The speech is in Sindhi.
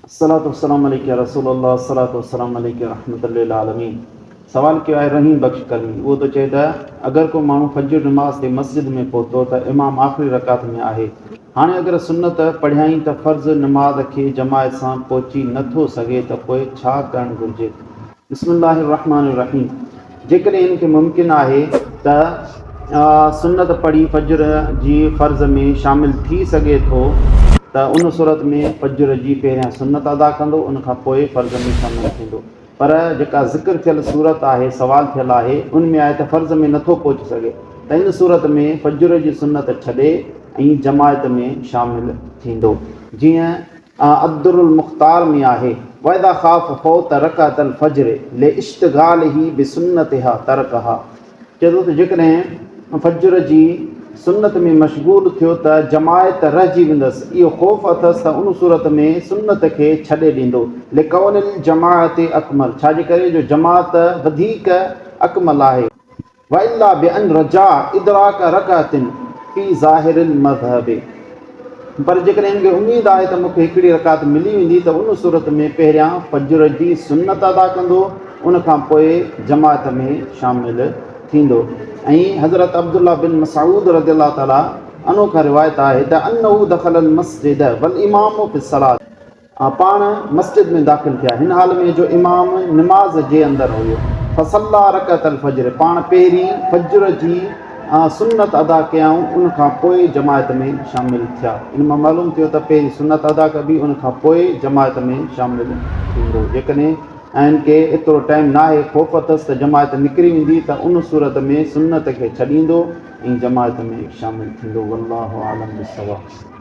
الصلوة والسلام عليک يا رسول الله الصلوة والسلام عليک يا رحمة للعالمين سوال ڪيو آهي رحيم بخش ڪلمي اهو ٿو چئي ته اگر ڪو ماڻهو فجر نماز تي مسجد ۾ پهتو ته امام آخري رڪعت ۾ آهي هاڻي اگر سنت پڙهيائين ته فرض نماز کي جماعت سان پهچي نه ٿو سگهي ته پوء ڇا ڪرڻ گهرجي؟ بسم الله الرحمٰن الرحيم جيڪڏهن هن کي ممڪن آهي ته سنت پڙهي فجر جي فرض ۾ شامل ٿي سگهي ٿو ته ان صورت ۾ فجر جي پهريان سنت ادا ڪندو ان کان پوء فرض ۾ شامل ٿيندو پر جيڪا ذڪر ٿيل صورت آهي سوال ٿيل آهي ان ۾ آهي ته فرض ۾ نٿو پهچي سگهي ته ان صورت ۾ فجر جي سنت ڇڏي ۽ جماعت ۾ شامل ٿيندو جيئن الدر المختار ۾ آهي، واذا خاف فوت رڪعة الفجر لاشتغاله بسنتها ترڪها چئي ٿو ته جيڪڏهن فجر جي سنت ۾ مشغول ٿيو ته جماعت رهجي ويندس اهو خوف اٿس ته ان صورت ۾ سنت کي ڇڏي ڏيندو لڪون الجماعة اڪمل ڇا جي ڪري جو جماعت وڌيڪ اڪمل آهي. والا بان رجاء ادراڪ رڪعة في ظاهر المذهب پر جيڪڏهن هن کي اميد آهي ته مون کي هڪڙي رڪعت ملي ويندي ته ان صورت ۾ پهريان فجر جي سنت ادا ڪندو ان کان پوء جماعت ۾ شامل ٿيندو ۽ حضرت عبدالله بن مسعود رضي الله تعالٰي عنه کان روايت آهي ته انه دخل المسجد والامام في الصلاة پاڻ مسجد ۾ داخل ٿيا، هن حال ۾ جو امام نماز جي اندر هيو، فصلّا رڪعة الفجر، پاڻ پهرين فجر جي سنت ادا ڪيائون، ان کان پوء جماعت ۾ شامل ٿيا. ان مان معلوم ٿيو ته پهرين سنت ادا ڪبي، ان کان پوء جماعت ۾ شامل ٿيندو. جيڪڏهن هن کي ايترو ٽائيم ناهي، خوف اٿس ته جماعت نڪري ويندي ته ان صورت ۾ سنت کي ڇڏيندو ۽ جماعت ۾ شامل ٿيندو. والله اعلم بالصواب.